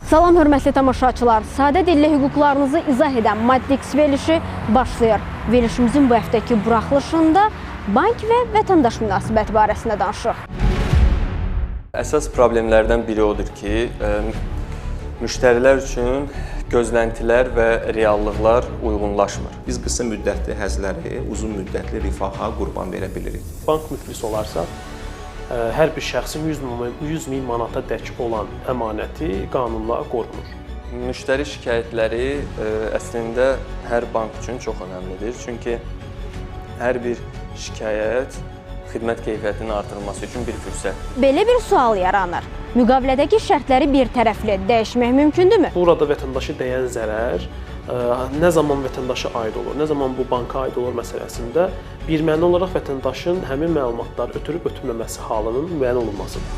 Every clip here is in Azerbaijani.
Salam hörmətli tamaşaçılar. Sadə dillə hüquqlarınızı izah edən Maddiks verilişi başlayır. Verilişimizin bu həftəki buraxılışında bank və vətəndaş münasibəti barəsində danışırıq. Əsas problemlərdən biri odur ki, müştərilər üçün gözləntilər və reallıqlar uyğunlaşmır. Biz qısa müddətli həzləri uzun müddətli rifaha qurban verə bilirik. Bank müflis olarsa, hər bir şəxsin 100 min manata dək olan əmanəti qanunla qorunur. Müştəri şikayətləri əslində hər bank üçün çox önəmlidir. Çünki hər bir şikayət xidmət keyfiyyətinin artırılması üçün bir fürsətdir. Belə bir sual yaranır. Müqavilədəki şərtləri bir tərəfli dəyişmək mümkündürmü? Burada vətəndaşa dəyən zərər nə zaman vətəndaşa aid olur, nə zaman bu banka aid olur məsələsində birməna olaraq vətəndaşın həmin məlumatları ötürüb-ötürməməsi halının müəyyən olunmasıdır.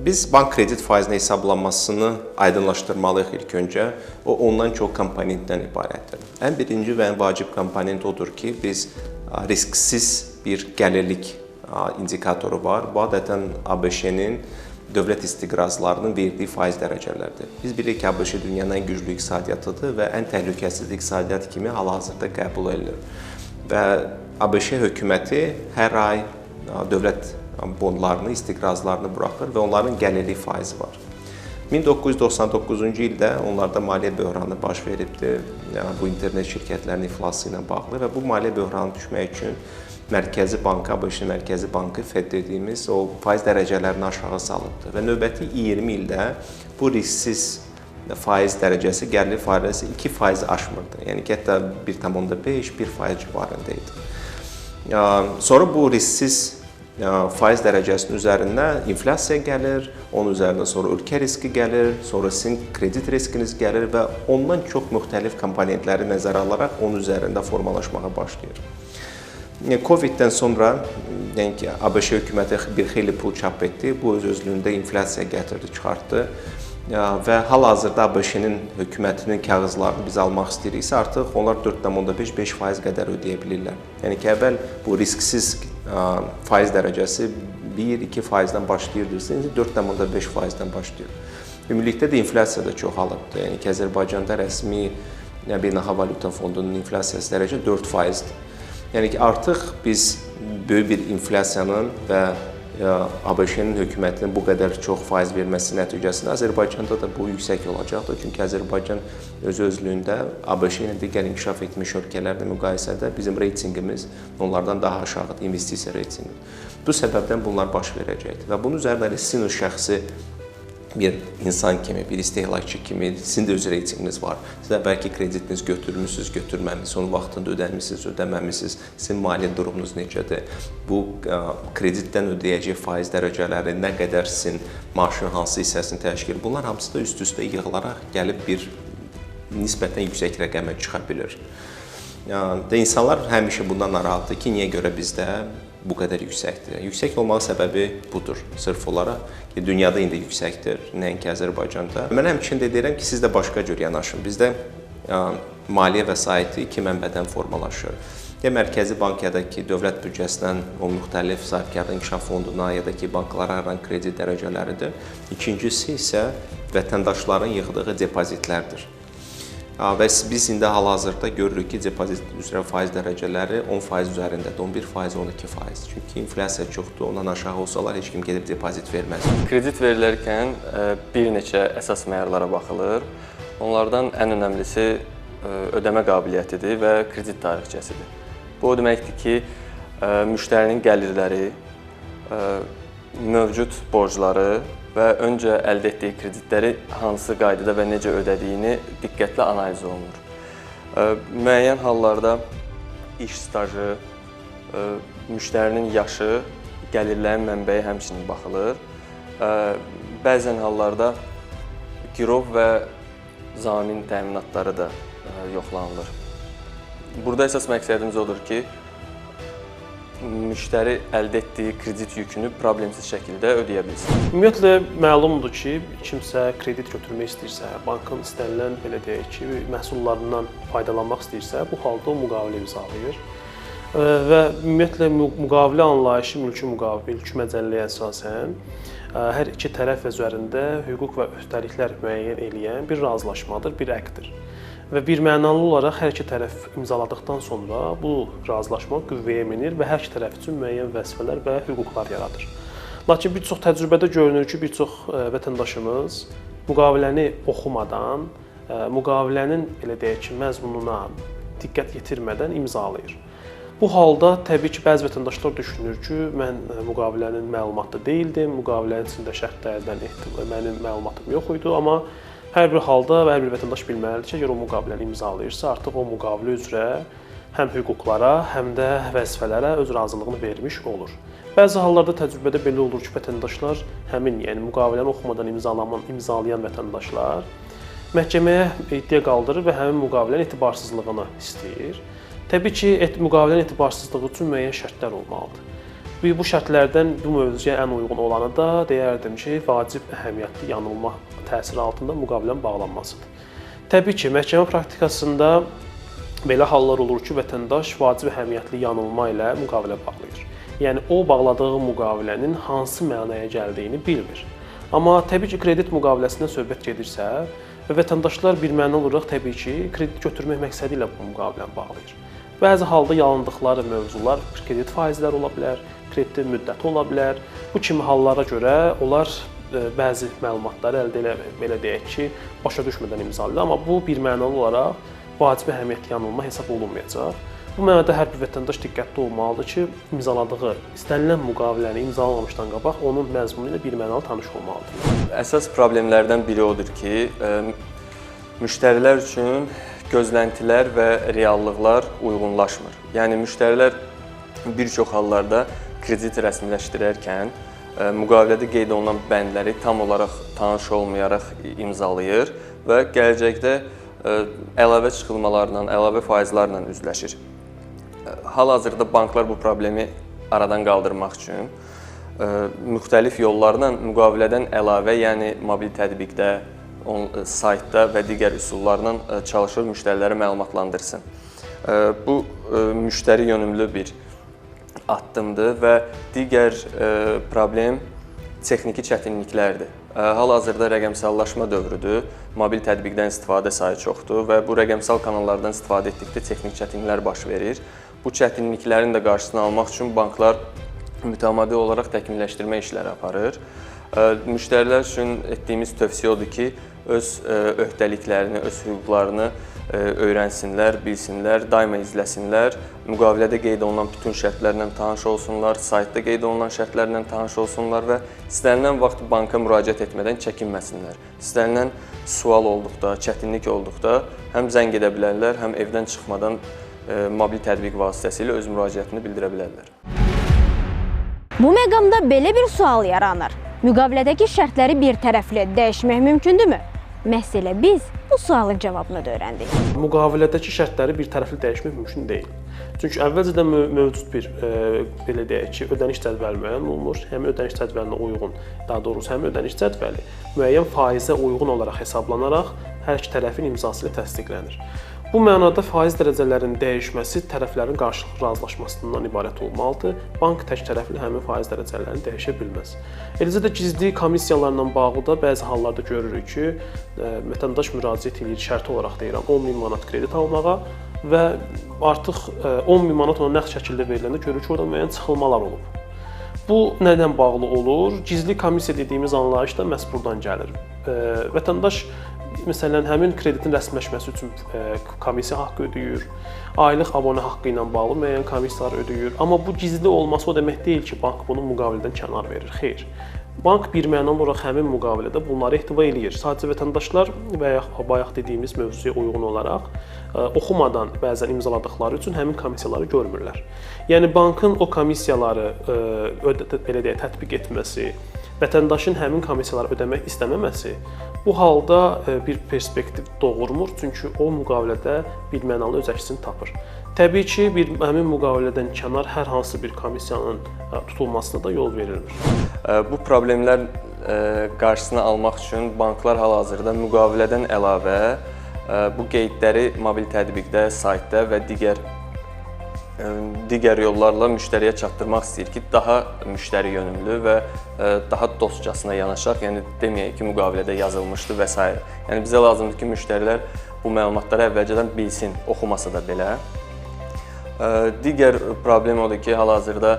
Biz bank kredit faizinin hesablanmasını aydınlaşdırmalıyıq ilk öncə. O, ondan çox komponentdən ibarətdir. Ən birinci və ən vacib komponent odur ki, biz risksiz bir gəlirlik indikatoru var. Bu adətən ABŞ-nin dövlət istiqrazlarının verdiyi faiz dərəcələridir. Biz bilirik ki, ABŞ dünyanın ən güclü iqtisadiyyatıdır və ən təhlükəsiz iqtisadiyyat kimi hal-hazırda qəbul edilir. Və ABŞ hökuməti hər ay dövlət bondlarını, istiqrazlarını buraxır və onların gəlirlik faizi var. 1999-cu ildə onlarda maliyyə böhranı baş veribdir. Yəni, bu internet şirkətlərinin iflası ilə bağlı və bu maliyyə böhranı düşmək üçün Mərkəzi Bankı, ABŞ Mərkəzi Bankı Fed dediyimiz o faiz dərəcələrini aşağı salıbdır və növbəti 20 ildə bu risksiz faiz dərəcəsi, gəlirlik faizi 2% aşmırdı. Yəni ki, hətta 1,5, 1% civarında idi. Sonra bu risksiz faiz dərəcəsinin üzərinə inflyasiya gəlir, onun üzərinə sonra ölkə riski gəlir, sonra sizin kredit riskiniz gəlir və ondan çox müxtəlif komponentləri nəzərə alaraq onun üzərində formalaşmağa başlayır. Covid-dən sonra, yəni ki, ABŞ hökuməti bir xeyli pul çap etdi, bu öz-özlüyündə inflyasiya gətirdi, çıxartdı və hal-hazırda ABŞ-nin hökumətinin kağızlarını biz almaq istəyiriksə, artıq onlar 4,5-5% qədər ödəyə bilirlər. Yəni ki, əvvəl bu risksiz faiz dərəcəsi 1-2%-dən başlayırdıysa, indi 4,5%-dən başlayır. Ümumilikdə də inflyasiya da çoxalıbdır. Yəni ki, Azərbaycanda rəsmi Beynəlxalq Valyuta Fondunun inflyasiyası dərəcə 4%-dir. Yəni ki, artıq biz böyük bir inflyasiyanın və ABŞ-nin hökumətinin bu qədər çox faiz verməsi nəticəsində Azərbaycanda da bu yüksək olacaqdır. Çünki Azərbaycan öz-özlüyündə ABŞ ilə digər inkişaf etmiş ölkələrlə müqayisədə bizim reytinqimiz onlardan daha aşağıdır, investisiya reytinqi. Bu səbəbdən bunlar baş verəcəkdir və bunun üzərində sizin o şəxsi bir insan kimi, bir istehlakçı kimi sizin də öz reytinqiniz var. Siz əvvəlki kreditiniz götürmüsünüz, götürməmisiniz, onu vaxtında ödəmisiniz, ödəməmisiniz, sizin maliyyə durumunuz necədir? Bu kreditdən ödəyəcək faiz dərəcələri nə qədər sizin maaşın hansı hissəsini təşkil edir? Bunlar hamısı da üst-üstə yığılaraq gəlib bir nisbətən yüksək rəqəmə çıxa bilir. Yəni, insanlar həmişə bundan narahatdır ki, niyə görə bizdə bu qədər yüksəkdir. Yüksək olmağın səbəbi budur, sırf olaraq ki, dünyada indi yüksəkdir, nəinki Azərbaycanda. Mən həmçinin də deyirəm ki, siz də başqa cür yanaşın. Bizdə maliyyə vəsaiti iki mənbədən formalaşır. Ya Mərkəzi Bank ya da ki, dövlət büdcəsindən o müxtəlif sahibkarlıq inkişaf fonduna ya da ki, banklara ayrılan kredit dərəcələridir. İkincisi isə vətəndaşların yığdığı depozitlərdir. Və biz indi hal-hazırda görürük ki, depozit üzrə faiz dərəcələri 10% üzərindədir, 11%, 12%. Çünki inflyasiya çoxdur, ondan aşağı olsalar heç kim gedib depozit verməz. Kredit verilərkən bir neçə əsas meyarlara baxılır. Onlardan ən önəmlisi ödəmə qabiliyyətidir və kredit tarixçəsidir. Bu o deməkdir ki, müştərinin gəlirləri, mövcud borcları və öncə əldə etdiyi kreditləri hansı qaydada və necə ödədiyini diqqətlə analiz olunur. Müəyyən hallarda iş stajı, müştərinin yaşı, gəlirlərin mənbəyi həmçinin baxılır. Bəzən hallarda girov və zamin təminatları da yoxlanılır. Burada əsas məqsədimiz odur ki, müştəri əldə etdiyi kredit yükünü problemsiz şəkildə ödəyə bilsin. Ümumiyyətlə, məlumdur ki, kimsə kredit götürmək istəyirsə, bankın istənilən, belə deyək ki, məhsullarından faydalanmaq istəyirsə, bu halda o müqavilə imzalayır. Və ümumiyyətlə müqavilə anlayışı mülki məcəlləyə əsasən hər iki tərəf üzərində hüquq və öhdəliklər müəyyən eləyən bir razılaşmadır, bir əqddir. Və birmənalı olaraq hər iki tərəf imzaladıqdan sonra bu razılaşma qüvvəyə minir və hər iki tərəf üçün müəyyən vəzifələr və hüquqlar yaradır. Lakin bir çox təcrübədə görünür ki, bir çox vətəndaşımız müqaviləni oxumadan, müqavilənin belə deyək ki, məzmununa diqqət yetirmədən imzalayır. Bu halda təbii ki, bəzi vətəndaşlar düşünür ki, mən müqavilənin məlumatlı deyildim, müqavilənin içində şərtlərdən mənim məlumatım yox idi, amma hər bir halda və hər bir vətəndaş bilməlidir ki, əgər o müqaviləni imzalayırsa, artıq o müqavilə üzrə həm hüquqlara, həm də vəzifələrə öz razılığını vermiş olur. Bəzi hallarda təcrübədə belə olur ki, vətəndaşlar həmin, yəni müqaviləni oxumadan imzalayan vətəndaşlar məhkəməyə iddia qaldırır və həmin müqavilənin etibarsızlığını istəyir. Təbii ki, müqavilənin etibarsızlığı üçün müəyyən şərtlər olmalıdır. Bu şərtlərdən bu mövzuya ən uyğun olanı da deyərdim ki, vacib əhəmiyyətli yanılma təsiri altında müqavilənin bağlanmasıdır. Təbii ki, məhkəmə praktikasında belə hallar olur ki, vətəndaş vacib əhəmiyyətli yanılma ilə müqavilə bağlayır. Yəni, o bağladığı müqavilənin hansı mənaya gəldiyini bilmir. Amma təbii ki, kredit müqaviləsindən söhbət gedirsə və vətəndaşlar birmənalı olaraq təbii ki, kredit götürmək məqsədi ilə bu müqaviləni bağlayır. Bəzi halda yalındıqları mövzular kredit faizləri ola bilər, kreditin müddəti ola bilər. Bu kimi hallara görə onlar bəzi məlumatları əldə elə, belə deyək ki, başa düşmədən imzalayır. Amma bu birmənalı olaraq vacib əhəmiyyətli yanılma hesab olunmayacaq. Bu mənada hər bir vətəndaş diqqətli olmalıdır ki, imzaladığı istənilən müqaviləni imzalamamışdan qabaq onun məzmunu ilə birmənalı tanış olmalıdır. Əsas problemlərdən biri odur ki, müştərilər üçün gözləntilər və reallıqlar uyğunlaşmır. Yəni müştərilər bir çox hallarda kredit rəsmiləşdirərkən müqavilədə qeyd olunan bəndləri tam olaraq tanış olmayaraq imzalayır və gələcəkdə əlavə çıxılmalarla, əlavə faizlərlə üzləşir. Hal-hazırda banklar bu problemi aradan qaldırmaq üçün müxtəlif yollarla müqavilədən əlavə, yəni mobil tətbiqdə, saytda və digər üsullarla çalışır müştəriləri məlumatlandırsın. Bu müştəri yönümlü bir addımdır və digər problem texniki çətinliklərdir. Hal-hazırda rəqəmsallaşma dövrüdür, mobil tətbiqdən istifadə sayı çoxdur və bu rəqəmsal kanallardan istifadə etdikdə texniki çətinliklər baş verir. Bu çətinliklərin də qarşısını almaq üçün banklar mütəmadi olaraq təkmilləşdirmə işləri aparır. Müştərilər üçün etdiyimiz tövsiyə odur ki, öz öhdəliklərini, öz hüquqlarını öyrənsinlər, bilsinlər, daima izləsinlər, müqavilədə qeyd olunan bütün şərtlərlə tanış olsunlar, saytda qeyd olunan şərtlərlə tanış olsunlar və istənilən vaxt banka müraciət etmədən çəkinməsinlər. İstənilən sual olduqda, çətinlik olduqda həm zəng edə bilərlər, həm evdən çıxmadan mobil tətbiq vasitəsilə öz müraciətini bildirə bilərlər. Bu məqamda belə bir sual yaranır. Müqavilədəki şərtləri bir tərəfli dəyişmək mümkündürmü? Məhz elə biz bu sualın cavabını da öyrəndik. Müqavilədəki şərtləri bir tərəfli dəyişmək mümkün deyil. Çünki əvvəlcədən mövcud bir belə deyək ki, ödəniş cədvəli müəyyən olunur. Həmin ödəniş cədvəlinə uyğun, daha doğrusu həmin ödəniş cədvəli müəyyən faizə uyğun olaraq hesablanaraq hər iki tərəfin imzası ilə təsdiqlənir. Bu mənada faiz dərəcələrinin dəyişməsi tərəflərin qarşılıqlı razılaşmasından ibarət olmalıdır. Bank tək tərəfli həmin faiz dərəcələrini dəyişə bilməz. Eləcə də gizli komissiyalarla bağlı da bəzi hallarda görürük ki, vətəndaş müraciət eləyir, şərti olaraq deyirəm, 10.000 manat kredit almağa və artıq 10.000 manat ona nəqd şəkildə veriləndə görürük ki, orada müəyyən çıxılmalar olub. Bu nədən bağlı olur? Gizli komissiya dediyimiz anlayış da məhz buradan gəlir. Vətəndaş məsələn, həmin kreditin rəsmiləşməsi üçün komissiya haqqı ödəyir, aylıq abunə haqqı ilə bağlı müəyyən komissiyalar ödəyir. Amma bu gizli olması o demək deyil ki, bank bunu müqavilədən kənar verir. Xeyr. Bank birmənalı olaraq həmin müqavilədə bunları ehtiva eləyir. Sadəcə vətəndaşlar və ya bayaq dediyimiz mövzuya uyğun olaraq oxumadan bəzən imzaladıqları üçün həmin komissiyaları görmürlər. Yəni bankın o komissiyaları belə deyək, tətbiq etməsi, vətəndaşın həmin komissiyaları ödəmək istəməməsi bu halda bir perspektiv doğurmur, çünki o müqavilədə birmənalı öz əksini tapır. Təbii ki, həmin müqavilədən kənar hər hansı bir komissiyanın tutulmasına da yol verilmir. Bu problemlər qarşısını almaq üçün banklar hal-hazırda müqavilədən əlavə bu qeydləri mobil tətbiqdə, saytda və digər digər yollarla müştəriyə çatdırmaq istəyir ki, daha müştəri yönümlü və daha dostcasına yanaşaq. Yəni deməyək ki, müqavilədə yazılmışdı və s. Yəni bizə lazımdır ki, müştərilər bu məlumatları əvvəlcədən bilsin, oxumasa da belə. Digər problem odur ki, hal-hazırda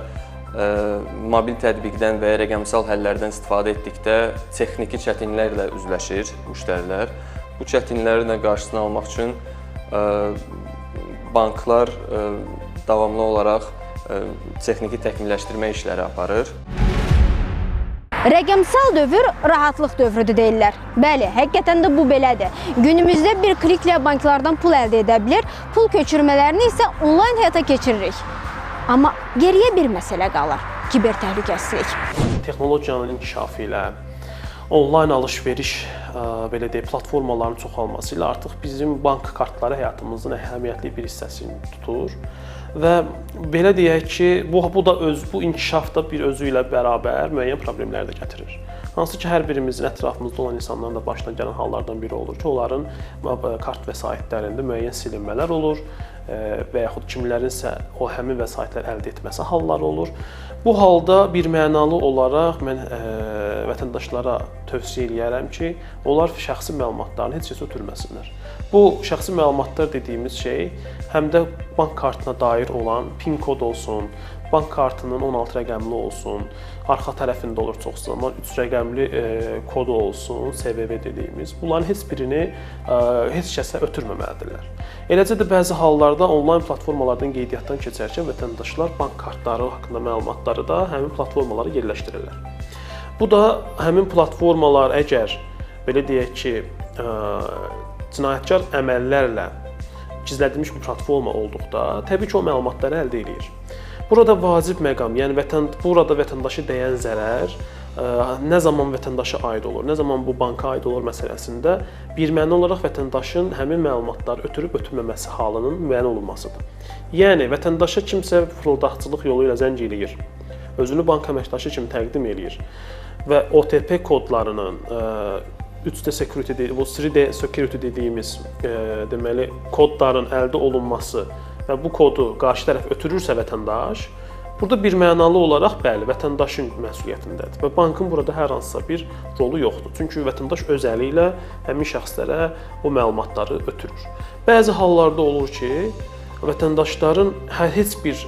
mobil tətbiqdən və ya rəqəmsal həllərdən istifadə etdikdə texniki çətinliklərlə üzləşir müştərilər. Bu çətinliklərin də qarşısını almaq üçün banklar davamlı olaraq texniki təkmilləşdirmə işləri aparır. Rəqəmsal dövr rahatlıq dövrüdür deyirlər. Bəli, həqiqətən də bu belədir. Günümüzdə bir kliklə banklardan pul əldə edə bilir, pul köçürmələrini isə onlayn həyata keçiririk. Amma geriyə bir məsələ qalır: kiber təhlükəsizlik. Texnologiyanın inkişafı ilə, onlayn alış-veriş, belə deyək, platformaların çoxalması ilə artıq bizim bank kartları həyatımızın əhəmiyyətli bir hissəsini tutur. Və belə deyək ki, bu inkişaf da bir özü ilə bərabər müəyyən problemlər də gətirir. Hansı ki, hər birimizin ətrafımızda olan insanların da başına gələn hallardan biri olur ki, onların kart vəsaitlərində müəyyən silinmələr olur və yaxud kimlərinsə o həmin vəsaitlər əldə etməsi halları olur. Bu halda bir mənalı olaraq mən vətəndaşlara tövsiyə eləyərəm ki, onlar şəxsi məlumatlarını heç kəsə ötürməsinlər. Bu şəxsi məlumatlar dediyimiz şey həm də bank kartına dair olan PIN kod olsun, bank kartının 16 rəqəmli olsun, arxa tərəfində olur çox zaman 3 rəqəmli kodu olsun, CVV dediyimiz. Bunların heç birini heç kəsə ötürməməlidirlər. Eləcə də bəzi hallarda onlayn platformalardan qeydiyyatdan keçərkən vətəndaşlar bank kartları haqqında məlumatları da həmin platformalara yerləşdirirlər. Bu da həmin platformalar əgər belə deyək ki, cinayətkar əməllərlə gizlədilmiş bir platforma olduqda, təbii ki, o məlumatları əldə eləyir. Burada vacib məqam, yəni burada vətəndaşı dəyən zərər nə zaman vətəndaşa aid olur, nə zaman bu banka aid olur məsələsində birməna olaraq vətəndaşın həmin məlumatları ötürüb ötürməməsi halının müəyyən olunmasıdır. Yəni vətəndaşa kimsə fırıldaqçılıq yolu ilə zəng eləyir, özünü bank əməkdaşı kimi təqdim eləyir və OTP kodlarının 3D security, bu 3D security dediyimiz deməli kodların əldə olunması və bu kodu qarşı tərəf ötürürsə vətəndaş, burada bir mənalı olaraq bəli, vətəndaşın məsuliyyətindədir və bankın burada hər hansısa bir rolu yoxdur. Çünki vətəndaş öz əli ilə həmin şəxslərə o məlumatları ötürür. Bəzi hallarda olur ki, vətəndaşların heç bir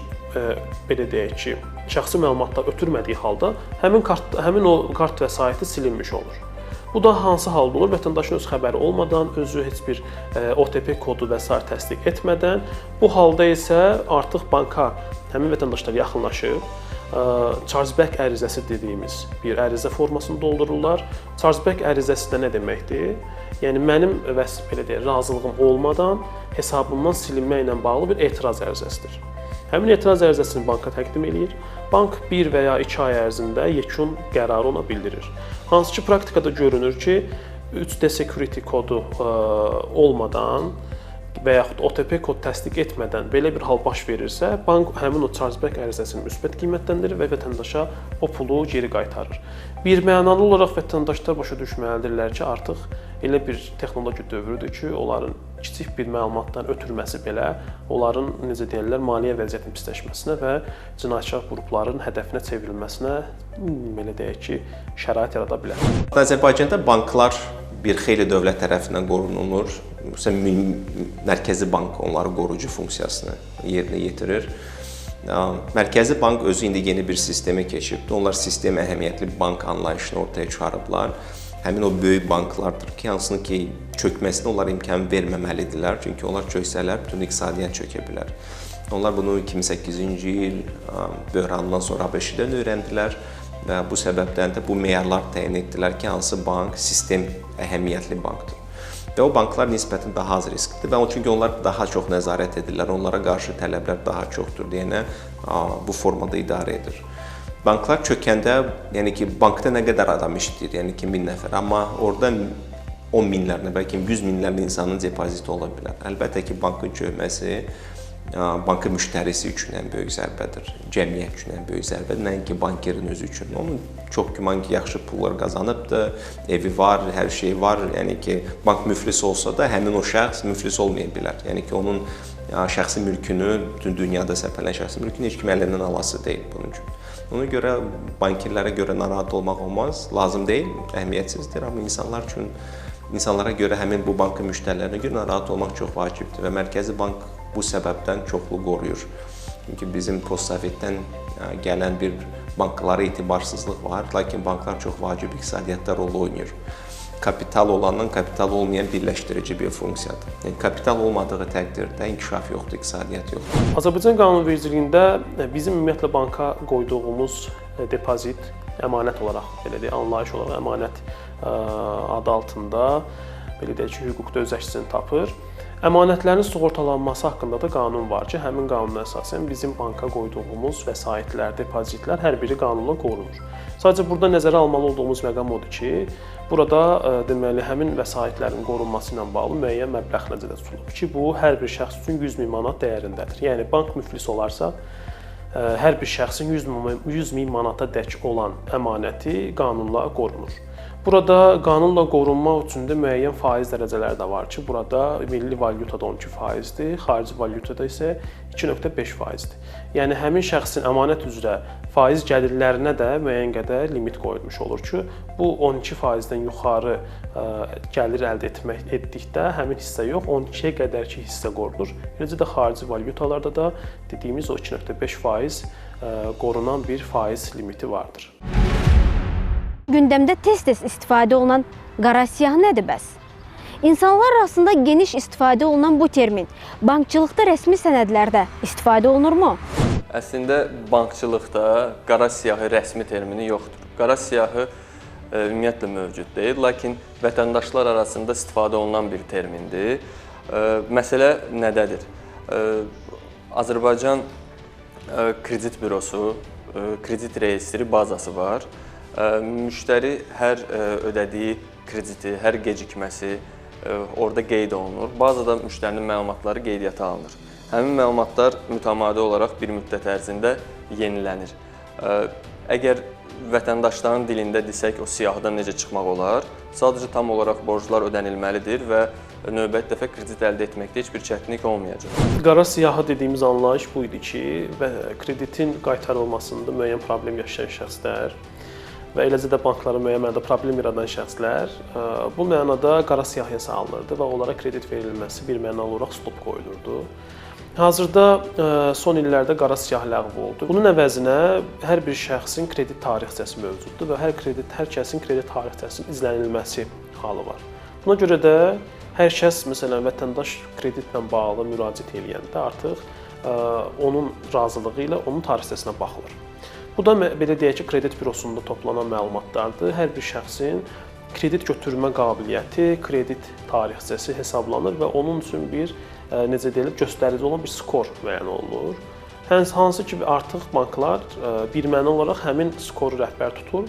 belə deyək ki, şəxsi məlumatlar ötürmədiyi halda həmin o kart vəsaiti silinmiş olur. Bu da hansı halda olur? Vətəndaşın öz xəbəri olmadan, özü heç bir OTP kodu və sair təsdiq etmədən, bu halda isə artıq banka həmin vətəndaşlar yaxınlaşıb, chargeback ərizəsi dediyimiz bir ərizə formasını doldururlar. Chargeback ərizəsi də nə deməkdir? Yəni mənim belə deyək, razılığım olmadan hesabımdan silinmə ilə bağlı bir etiraz ərizəsidir. Həmin etiraz ərizəsini banka təqdim eləyir. Bank 1 və ya 2 ay ərzində yekun qərarı ona bildirir. Hansı ki, praktikada görünür ki, 3D security kodu olmadan və yaxud OTP kod təsdiq etmədən belə bir hal baş verirsə, bank həmin o chargeback ərizəsini müsbət qiymətləndirir və vətəndaşa o pulu geri qaytarır. Bir mənalı olaraq vətəndaşlar başa düşməlidirlər ki, artıq elə bir texnologiya dövrüdür ki, onların kiçik bir məlumatdan ötürməsi belə onların, necə deyirlər, maliyyə vəziyyətinin pisləşməsinə və cinayətkar qrupların hədəfinə çevrilməsinə, belə deyək ki, şərait yarada bilər. Azərbaycanda banklar bir xeyli dövlət tərəfindən qorunulur. Xüsusən Mərkəzi Bank onların qorucu funksiyasını yerinə yetirir. Mərkəzi Bank özü indi yeni bir sistemə keçibdir. Onlar sistem əhəmiyyətli bank anlayışını ortaya çıxarıblar. Həmin o böyük banklardır ki, hansını ki, çökməsinə onlar imkan verməməlidirlər. Çünki onlar çöksələr, bütün iqtisadiyyat çökə bilər. Onlar bunu 2008-ci il böhranından sonra ABŞ-dən öyrəndilər və bu səbəbdən də bu meyarlar təyin etdilər ki, hansı bank sistem əhəmiyyətli bankdır. Və o banklar nisbətən daha az risklidir və çünki onlar daha çox nəzarət edirlər, onlara qarşı tələblər daha çoxdur deyənə bu formada idarə edir. Banklar çökəndə, yəni ki, bankda nə qədər adam işləyir, yəni ki, 1000 nəfər, amma orada 10 minlərlə, bəlkə 100 minlərlə insanın depoziti ola bilər. Əlbəttə ki, bankın çökməsi bankın müştərisi üçün ən böyük zərbədir, cəmiyyət üçün ən böyük zərbədir, nəinki bankerin özü üçün. Onun çox güman ki, yaxşı pullar qazanıbdır, evi var, hər şey var. Yəni ki, bank müflis olsa da həmin o şəxs müflis olmaya bilər. Yəni ki, onun şəxsi mülkünü, bütün dünyada səpələn şəxsi mülkünü heç kim əlindən alası deyil bunun üçün. Ona görə bankirlərə görə narahat olmaq olmaz, lazım deyil, əhəmiyyətsizdir, amma insanlar üçün, insanlara görə həmin bu bankın müştərilərinə görə narahat olmaq çox vacibdir və Mərkəzi Bank bu səbəbdən çoxlu qoruyur. Çünki bizim postsovetdən gələn bir banklara etibarsızlıq var, lakin banklar çox vacib iqtisadiyyatda rol oynayır. Kapital olandan kapital olmayan birləşdirici bir funksiyadır. Yəni kapital olmadığı təqdirdə inkişaf yoxdur, iqtisadiyyat yoxdur. Azərbaycan qanunvericiliyində bizim ümumiyyətlə banka qoyduğumuz depozit əmanət olaraq, belə deyək, anlayış olaraq əmanət adı altında belə deyək ki, hüquqda öz əksini tapır. Əmanətlərin sığortalanması haqqında da qanun var ki, həmin qanuna əsasən bizim banka qoyduğumuz vəsaitlər, depozitlər hər biri qanunla qorunur. Sadəcə burada nəzərə almalı olduğumuz məqam odur ki, burada deməli həmin vəsaitlərin qorunması ilə bağlı müəyyən məbləğ nəzərdə tutulub ki, bu hər bir şəxs üçün 100 min manat dəyərindədir. Yəni bank müflis olarsa, hər bir şəxsin 100 min manata dək olan əmanəti qanunla qorunur. Burada qanunla qorunmaq üçün də müəyyən faiz dərəcələri də var ki, burada milli valyutada 12%-dir, xarici valyutada isə 2.5%-dir. Yəni həmin şəxsin əmanət üzrə faiz gəlirlərinə də müəyyən qədər limit qoyulmuş olur ki, bu 12%-dən yuxarı gəlir əldə etdikdə həmin hissə yox, 12-yə qədərki hissə qorunur. Eləcə də xarici valyutalarda da dediyimiz o 2.5% qorunan bir faiz limiti vardır. Gündəmdə tez-tez istifadə olunan qara siyahı nədir bəs? İnsanlar arasında geniş istifadə olunan bu termin bankçılıqda rəsmi sənədlərdə istifadə olunurmu? Əslində bankçılıqda qara siyahı rəsmi termini yoxdur. Qara siyahı ümumiyyətlə mövcud deyil, lakin vətəndaşlar arasında istifadə olunan bir termindir. Məsələ nədədir? Azərbaycan Kredit Bürosu, kredit reyestri bazası var. Müştəri hər ödədiyi krediti, hər gecikməsi orada qeyd olunur. Bazada müştərinin məlumatları qeydiyyata alınır. Həmin məlumatlar mütəmadi olaraq bir müddət ərzində yenilənir. Əgər vətəndaşların dilində desək, o siyahıdan necə çıxmaq olar? Sadəcə tam olaraq borclar ödənilməlidir və növbəti dəfə kredit əldə etməkdə heç bir çətinlik olmayacaq. Qara siyahı dediyimiz anlayış bu idi ki, və kreditin qaytarılmasında müəyyən problem yaşayan şəxslər və eləcə də banklara müəyyən mənada problem yaradan şəxslər bu mənada qara siyahıya salınırdı və onlara kredit verilməsi bir mənalı olaraq stop qoyulurdu. Hazırda son illərdə qara siyahı ləğv oldu. Bunun əvəzinə hər bir şəxsin kredit tarixçəsi mövcuddur və hər kəsin kredit tarixçəsinin izlənilməsi halı var. Buna görə də hər kəs, məsələn, vətəndaş kreditlə bağlı müraciət eləyəndə artıq onun razılığı ilə onun tarixçəsinə baxılır. Bu da belə deyək ki, kredit bürosunda toplanan məlumatlardır. Hər bir şəxsin kredit götürmə qabiliyyəti, kredit tarixçəsi hesablanır və onun üçün bir, necə deyilir, göstərici olan bir skor müəyyən olunur. Hansı ki, artıq banklar birməna olaraq həmin skoru rəhbər tutur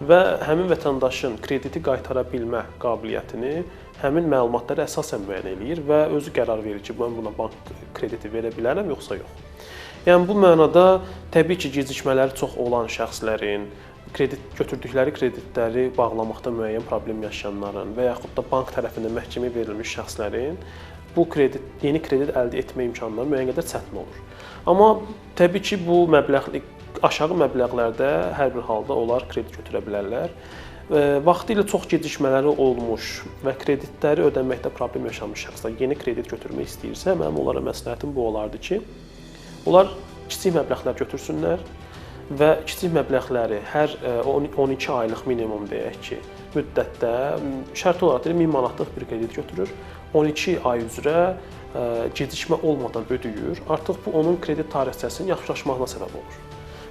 və həmin vətəndaşın krediti qaytara bilmə qabiliyyətini həmin məlumatlara əsasən müəyyən eləyir və özü qərar verir ki, mən buna bank krediti verə bilərəm yoxsa yox. Yəni bu mənada təbii ki, gecikmələri çox olan şəxslərin, götürdükləri kreditləri bağlamaqda müəyyən problem yaşayanların və yaxud da bank tərəfindən məhkəməyə verilmiş şəxslərin bu kredit, yeni kredit əldə etmə imkanları müəyyən qədər çətin olur. Amma təbii ki, bu məbləğ, aşağı məbləğlərdə hər bir halda onlar kredit götürə bilərlər. Vaxtilə çox gecikmələri olmuş və kreditləri ödəməkdə problem yaşamış şəxslər yeni kredit götürmək istəyirsə, mənim onlara məsləhətim bu olardı ki, onlar kiçik məbləğlər götürsünlər və kiçik məbləğləri hər 12 aylıq minimum deyək ki, müddətdə şərt olaraq 1000 manatlıq bir kredit götürür, 12 ay üzrə gecikmə olmadan ödəyir. Artıq bu onun kredit tarixçəsinin yaxşılaşmağına səbəb olur.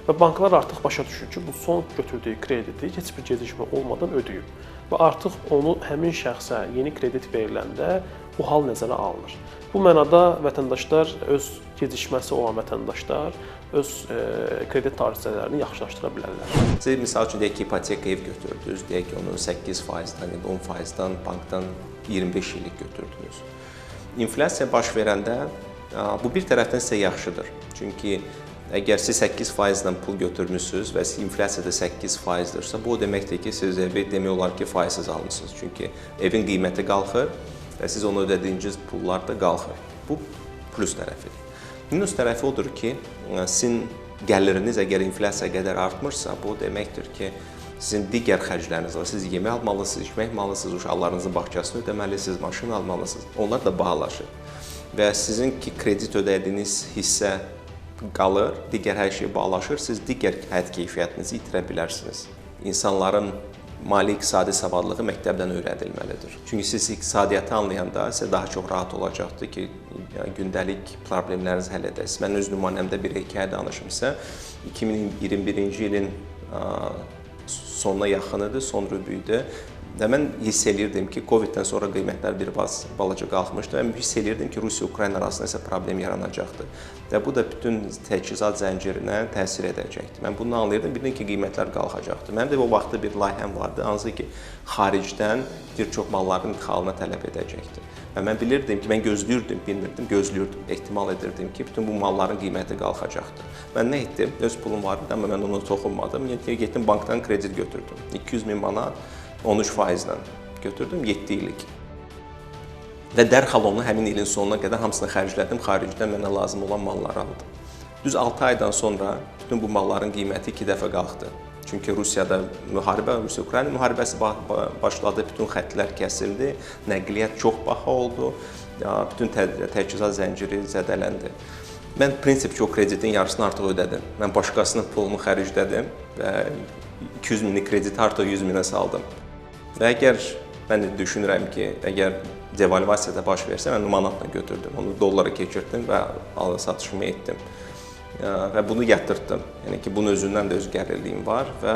Və banklar artıq başa düşür ki, bu son götürdüyü krediti heç bir gecikmə olmadan ödəyib və artıq onu həmin şəxsə yeni kredit veriləndə bu hal nəzərə alınır. Bu mənada vətəndaşlar, öz gecikməsi olan vətəndaşlar öz kredit tarixçələrini yaxşılaşdıra bilərlər. Siz misal üçün deyək ki, ipoteka ev götürdünüz, deyək ki, onu 8%-dən ya da 10%-dan bankdan 25 illik götürdünüz. İnflyasiya baş verəndə bu bir tərəfdən sizə yaxşıdır. Çünki əgər siz 8%-lə pul götürmüsünüz və inflyasiya da 8%-dirsə, bu o deməkdir ki, siz evi demək olar ki, faizsiz almısınız. Çünki evin qiyməti qalxır və siz onu ödədiyiniz pullar da qalxır. Bu Plus tərəfidir. Minus tərəfi odur ki, sizin gəliriniz əgər inflyasiya qədər artmırsa, bu deməkdir ki, sizin digər xərcləriniz var. Siz yemək almalısınız, içmək almalısınız, uşaqlarınızın bağçasını ödəməlisiniz, maşın almalısınız. Onlar da bahalaşır. Və sizin ki, kredit ödədiyiniz hissə qalır, digər hər şey bahalaşır, siz digər həyat keyfiyyətinizi itirə bilərsiniz. İnsanların mali iqtisadi savadlığı məktəbdən öyrədilməlidir. Çünki siz iqtisadiyyatı anlayanda sizə daha çox rahat olacaqdır ki, gündəlik problemlərinizi həll edəsiniz. Mən öz nümunəmdə bir hekayə danışım sizə. 2021-ci ilin sonuna yaxın idi, son rübü idi. Və mən hiss eləyirdim ki, Covid-dən sonra qiymətlər bir balaca qalxmışdı. Mən hiss eləyirdim ki, Rusiya-Ukrayna arasında isə problem yaranacaqdır. Və bu da bütün təchizat zəncirinə təsir edəcəkdir. Mən bunu anlayırdım, bilirdim ki, qiymətlər qalxacaqdır. Mənim də o vaxtda bir layihəm vardı, hansı ki, xaricdən bir çox malların idxalına tələb edəcəkdir. Və mən bilirdim ki, mən gözləyirdim, bilmirdim, gözləyirdim, ehtimal edirdim ki, bütün bu malların qiyməti qalxacaqdır. Mən nə etdim? Öz pulum var idi, amma mən ona toxunmadım. Getdim bankdan kredit götürdüm. 200 min manat 13%-lə götürdüm, 7 illik. Və dərhal onu həmin ilin sonuna qədər hamısını xərclədim, xaricdən mənə lazım olan malları aldım. Düz 6 aydan sonra bütün bu malların qiyməti 2 dəfə qalxdı. Çünki Rusiyada müharibə, Rusiya-Ukrayna müharibəsi başladı, bütün xəttlər kəsildi, nəqliyyat çox baha oldu, bütün təchizat zənciri zədələndi. Mən prinsipcə o kreditin yarısını artıq ödədim. Mən başqasının pulunu xərclədim və 200 minlik krediti artıq 100 minə saldım. Və əgər mən də düşünürəm ki, əgər devalvasiya da baş versə, mən manatla götürdüm, onu dollara keçirtdim və satışımı etdim. Və bunu yatırtdım. Yəni ki, bunun özündən də öz gəlirliyim var və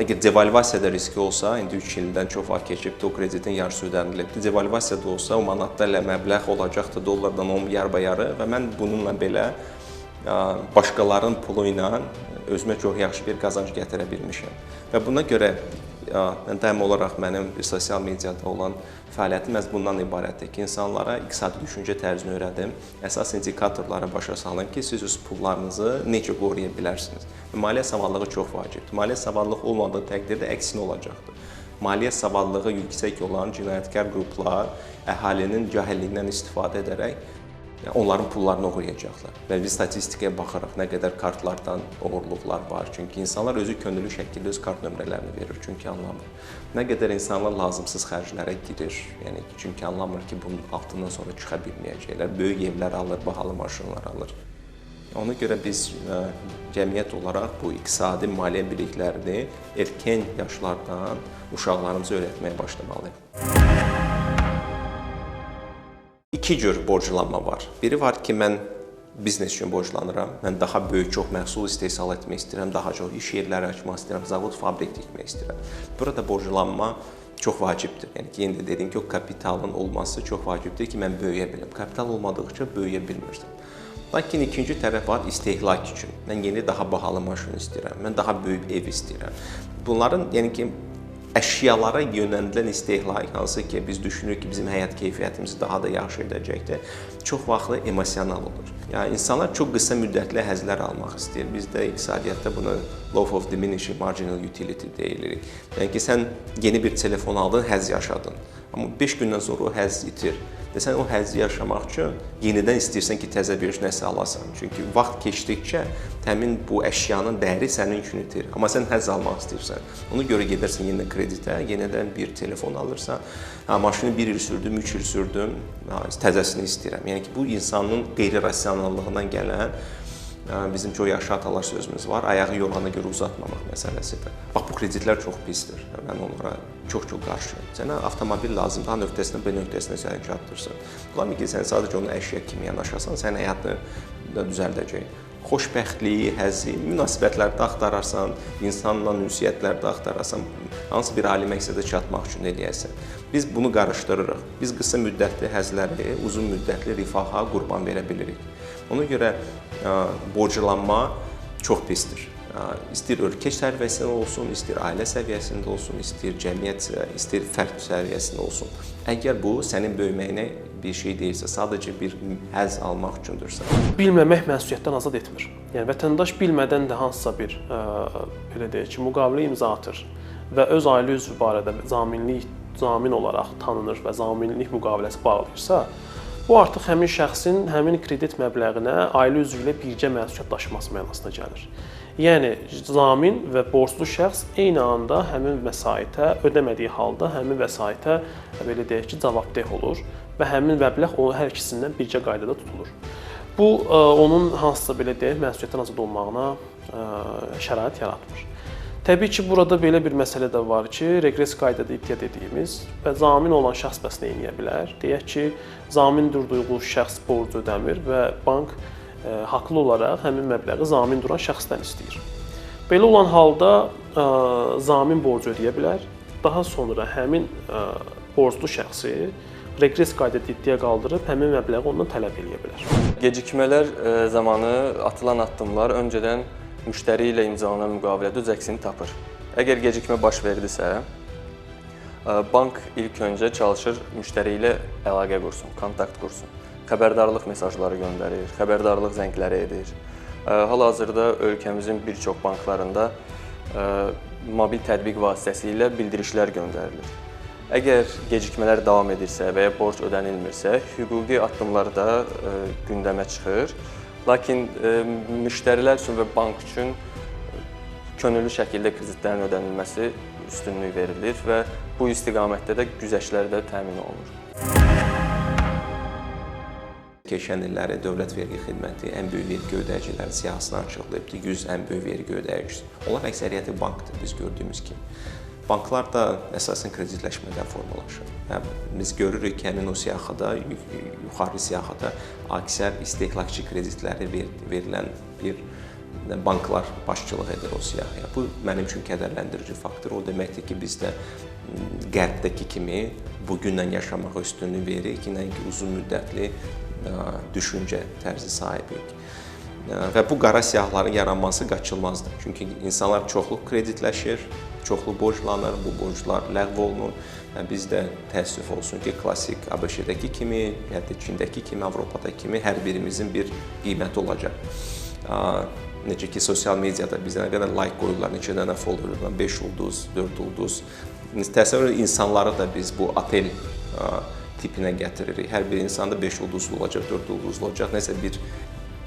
əgər devalvasiya da riski olsa, indi 3 ildən çox vaxt keçibdir, o kreditin yarısı ödənilibdir. Devalvasiya da olsa, o manatda elə məbləğ olacaqdır, dollardan onun yarıbayarı və mən bununla belə başqalarının pulu ilə özümə çox yaxşı bir qazanc gətirə bilmişəm. Və buna görə mən daim olaraq mənim bir sosial mediada olan fəaliyyətim məhz bundan ibarətdir ki, insanlara iqtisadi düşüncə tərzini öyrədim, əsas indikatorları başa salın ki, siz öz pullarınızı necə qoruya bilərsiniz. Maliyyə savadlığı çox vacibdir. Maliyyə savadlığı olmadığı təqdirdə əksinə olacaqdır. Maliyyə savadlığı yüksək olan cinayətkar qruplar əhalinin cahilliyindən istifadə edərək onların pullarını oğurlayacaqlar. Və biz statistikaya baxaraq nə qədər kartlardan oğurluqlar var. Çünki insanlar özü könüllü şəkildə öz kart nömrələrini verir, çünki anlamır. Nə qədər insanlar lazımsız xərclərə girir, yəni çünki anlamır ki, bunun altından sonra çıxa bilməyəcəklər. Böyük evlər alır, bahalı maşınlar alır. Ona görə biz cəmiyyət olaraq bu iqtisadi maliyyə biliklərini erkən yaşlardan uşaqlarımıza öyrətməyə başlamalıyıq. İki cür borclanma var. Biri var ki, mən biznes üçün borclanıram. Mən daha böyük, çox məhsul istehsal etmək istəyirəm, daha çox iş yerləri açmaq istəyirəm, zavod, fabrik tikmək istəyirəm. Burada borclanma çox vacibdir. Yəni ki, yenə də dedim ki, o kapitalın olması çox vacibdir ki, mən böyüyə bilim. Kapital olmadıqca böyüyə bilmirsən. Lakin ikinci tərəf var istehlak üçün. Mən yeni daha bahalı maşın istəyirəm, mən daha böyük ev istəyirəm. Bunların, yəni ki, əşyalara yönəldilən istehlak, hansı ki, biz düşünürük ki, bizim həyat keyfiyyətimizi daha da yaxşı edəcəkdir, çox vaxtlı emosional olur. Yəni, insanlar çox qısa müddətli həzlər almaq istəyir. Bizdə iqtisadiyyatda buna law of diminishing marginal utility deyirik. Yəni ki, sən yeni bir telefon aldın, həzz yaşadın. Amma 5 gündən sonra o həzz itir. Və sən o həzzi yaşamaq üçün yenidən istəyirsən ki, təzə bir nəsə alasan. Çünki vaxt keçdikcə həmin bu əşyanın dəyəri sənin üçün itir. Amma sən həzz almaq istəyirsən. Ona görə gedirsən yenə kreditə, yenidən bir telefon alırsan. Ha, maşını 1 il sürdüm, 3 il sürdüm, təzəsini istəyirəm. Yəni ki, bu insanın qeyri-rasionallığından gələn bizim çox yaxşı atalar sözümüz var, ayağı yorğana görə uzatmamaq məsələsidir. Bax, bu kreditlər çox pisdir. Mən onlara çox-çox qarşıyam. Sənə avtomobil lazımdır, A nöqtəsindən B nöqtəsinə səni çatdırsın. Olar ki, sən sadəcə onu əşya kimi yanaşasan, sənin həyatını düzəldəcək. Xoşbəxtliyi, həzzi, münasibətlərdə axtararsan, insanla ünsiyyətlərdə axtararsan, hansı bir ali məqsədə çatmaq üçün eləyərsən. Biz bunu qarışdırırıq. Biz qısa müddətli həzləri, uzun müddətli rifaha qurban verə bilirik. Ona görə borclanma çox pisdir. İstəyir ölkə səviyyəsində olsun, istəyir ailə səviyyəsində olsun, istəyir cəmiyyət, istəyir fərd səviyyəsində olsun. Əgər bu sənin böyüməyinə bir şey deyilsə, sadəcə bir həzz almaq üçündürsə. Bilməmək məsuliyyətdən azad etmir. Yəni vətəndaş bilmədən də hansısa bir belə deyək ki, müqavilə imza atır və öz ailə üzvü barədə zamin olaraq tanınır və zaminlik müqaviləsi bağlayırsa, Bu artıq həmin şəxsin həmin kredit məbləğinə ailə üzvü ilə birgə məsuliyyət daşıması mənasına gəlir. Yəni zamin və borclu şəxs eyni anda həmin vəsaitə ödəmədiyi halda həmin vəsaitə belə deyək ki, cavabdeh olur və həmin məbləğ o hər ikisindən birgə qaydada tutulur. Bu onun hansısa belə deyək məsuliyyətdən azad olmağına şərait yaratmır. Təbii ki, burada belə bir məsələ də var ki, reqres qaydada iddia dediyimiz və zamin olan şəxs bəs nə edə bilər? Deyək ki, zamin durduğu şəxs borcu ödəmir və bank haqlı olaraq həmin məbləği zamin duran şəxsdən istəyir. Belə olan halda zamin borcu ödəyə bilər. Daha sonra həmin borclu şəxsi reqres qaydada iddia qaldırıb həmin məbləği ondan tələb eləyə bilər. Gecikmələr zamanı atılan addımlar öncədən müştəri ilə imzalanan müqavilədə öz əksini tapır. Əgər gecikmə baş verdisə, bank ilk öncə çalışır müştəri ilə əlaqə qursun, kontakt qursun. Xəbərdarlıq mesajları göndərir, xəbərdarlıq zəngləri edir. Hal-hazırda ölkəmizin bir çox banklarında mobil tətbiq vasitəsilə bildirişlər göndərilir. Əgər gecikmələr davam edirsə və ya borc ödənilmirsə, hüquqi addımlar da gündəmə çıxır. Lakin müştərilər üçün və bank üçün könüllü şəkildə kreditlərin ödənilməsi üstünlük verilir və bu istiqamətdə də güzəştlər də təmin olunur. Keçən illəri Dövlət Vergi Xidməti ən böyük vergi ödəyicilərin siyahısını açıqlayıbdır. 100 ən böyük vergi ödəyicisi. Onlar əksəriyyəti bankdır, biz gördüyümüz kimi. Banklar da əsasən kreditləşmədən formalaşır. Yəni, biz görürük ki, həmin o siyahıda, yuxarı siyahıda əksər istehlakçı kreditləri verilən bir banklar başçılıq edir o siyahıya. Bu mənim üçün kədərləndirici faktor. O deməkdir ki, biz də qərbdəki kimi bugünlə yaşamağa üstünlük veririk ki, nəinki uzun müddətli düşüncə tərzi sahibiyik. Və bu qara siyahıların yaranması qaçılmazdır. Çünki insanlar çoxlu kreditləşir, çoxlu borclanır, bu borclar ləğv olunur. Və biz də təəssüf olsun ki, klassik ABŞ-dəki kimi, hətta Çindəki kimi, Avropadakı kimi hər birimizin bir qiyməti olacaq. Necə ki, sosial mediada bizə nə qədər like qoyurlar, neçə dənə follower, 5 ulduz, 4 ulduz. Təsəvvür edin, insanları da biz bu otel tipinə gətiririk. Hər bir insanda 5 ulduzlu olacaq, 4 ulduzlu olacaq, nəsə bir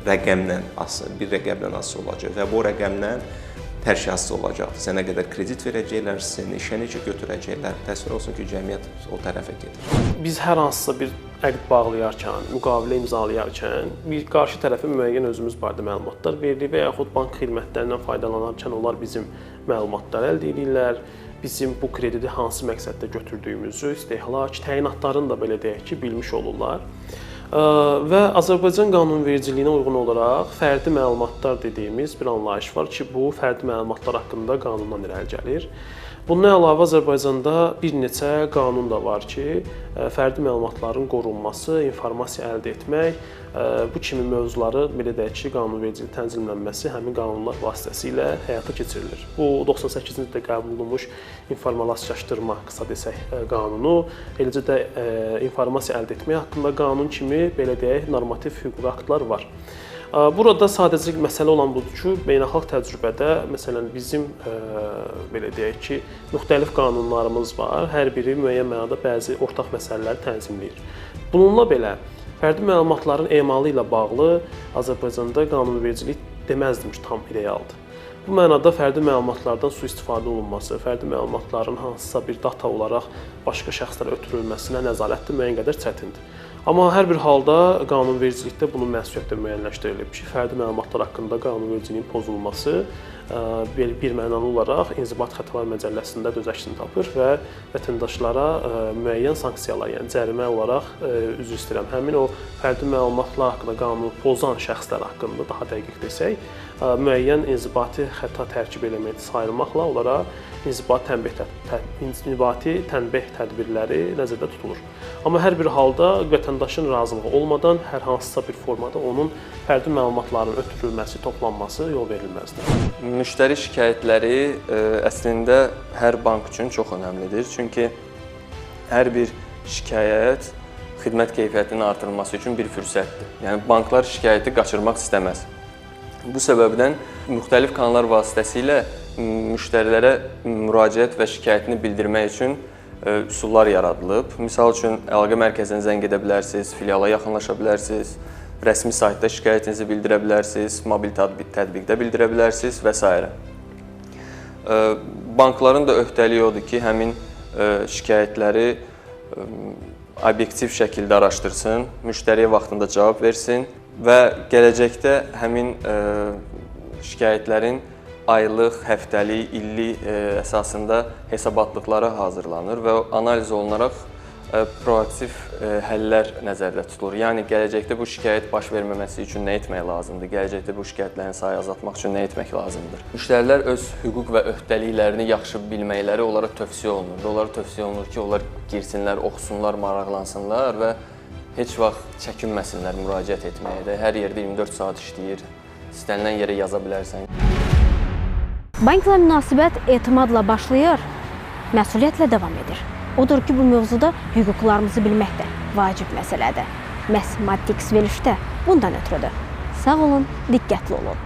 rəqəmlə asılı, bir rəqəmlə asılı olacaq və bu rəqəmlə hər şey asılı olacaqdır. Sənə qədər kredit verəcəklər, seni işə necə götürəcəklər. Təsəvvür olsun ki, cəmiyyət o tərəfə gedir. Biz hər hansısa bir əqd bağlayarkən, müqavilə imzalayarkən bir qarşı tərəfə müəyyən özümüz barədə məlumatlar veririk və yaxud bank xidmətlərindən faydalanarkən onlar bizim məlumatları əldə edirlər. Bizim bu krediti hansı məqsəddə götürdüyümüzü, istehlak, təyinatlarını da belə deyək ki, bilmiş olurlar. Və Azərbaycan qanunvericiliyinə uyğun olaraq fərdi məlumatlar dediyimiz bir anlayış var ki, bu fərdi məlumatlar haqqında qanundan irəli gəlir. Bundan əlavə Azərbaycanda bir neçə qanun da var ki, fərdi məlumatların qorunması, informasiya əldə etmək, bu kimi mövzuları belə deyək ki, qanunvericilik tənzimlənməsi həmin qanunlar vasitəsilə həyata keçirilir. Bu 98-ci ildə qəbul olunmuş informəlaşdırma, qısa desək, qanunu, eləcə də informasiya əldə etmək haqqında qanun kimi belə deyək, normativ hüquqi aktlar var. Burada sadəcə məsələ olan budur ki, beynəlxalq təcrübədə, məsələn, bizim belə deyək ki, müxtəlif qanunlarımız var. Hər biri müəyyən mənada bəzi ortaq məsələləri tənzimləyir. Bununla belə, fərdi məlumatların emalı ilə bağlı Azərbaycanda qanunvericilik deməzdim ki, tam idealdır. Bu mənada fərdi məlumatlardan sui-istifadə olunması, fərdi məlumatların hansısa bir data olaraq başqa şəxslərə ötürülməsinə nəzarət də müəyyən qədər çətindir. Amma hər bir halda qanunvericilikdə bunun məsuliyyəti də müəyyənləşdirilib ki, fərdi məlumatlar haqqında qanunvericiliyin pozulması bir mənalı olaraq İnzibati Xətalar Məcəlləsində də öz əksini tapır və vətəndaşlara müəyyən sanksiyalar, yəni cərimə olaraq, üzr istəyirəm, həmin o fərdi məlumatlar haqqında qanunu pozan şəxslər haqqında daha dəqiq desək, müəyyən inzibati xəta tərkib elementi sayılmaqla onlara inzibati tənbeh tədbirləri nəzərdə tutulur. Amma hər bir halda vətəndaşın razılığı olmadan hər hansısa bir formada onun fərdi məlumatlarının ötürülməsi, toplanması yol verilməzdir. Müştəri şikayətləri əslində hər bank üçün çox önəmlidir. Çünki hər bir şikayət xidmət keyfiyyətinin artırılması üçün bir fürsətdir. Yəni banklar şikayəti qaçırmaq istəməz. Bu səbəbdən müxtəlif kanallar vasitəsilə müştərilərə müraciət və şikayətini bildirmək üçün üsullar yaradılıb. Misal üçün, əlaqə mərkəzinə zəng edə bilərsiniz, filiala yaxınlaşa bilərsiniz, rəsmi saytda şikayətinizi bildirə bilərsiniz, mobil tətbiqdə bildirə bilərsiniz və s. Bankların da öhdəliyi odur ki, həmin şikayətləri obyektiv şəkildə araşdırsın, müştəriyə vaxtında cavab versin və gələcəkdə həmin şikayətlərin aylıq, həftəlik, illik əsasında hesabatlıqları hazırlanır və analiz olunaraq proaktiv həllər nəzərdə tutulur. Yəni gələcəkdə bu şikayət baş verməməsi üçün nə etmək lazımdır? Gələcəkdə bu şikayətlərin sayı azaltmaq üçün nə etmək lazımdır? Müştərilər öz hüquq və öhdəliklərini yaxşı bilməkləri onlara tövsiyə olunur. Onlara tövsiyə olunur ki, onlar girsinlər, oxusunlar, maraqlansınlar və heç vaxt çəkinməsinlər müraciət etməyə də. Hər yerdə 24 saat işləyir. İstənilən yerə yaza bilərsən. Bankla münasibət etimadla başlayır, məsuliyyətlə davam edir. Odur ki, bu mövzuda hüquqlarımızı bilmək də vacib məsələdir. Məhz Maddi X verilişdə bundan ötrüdür. Sağ olun, diqqətli olun.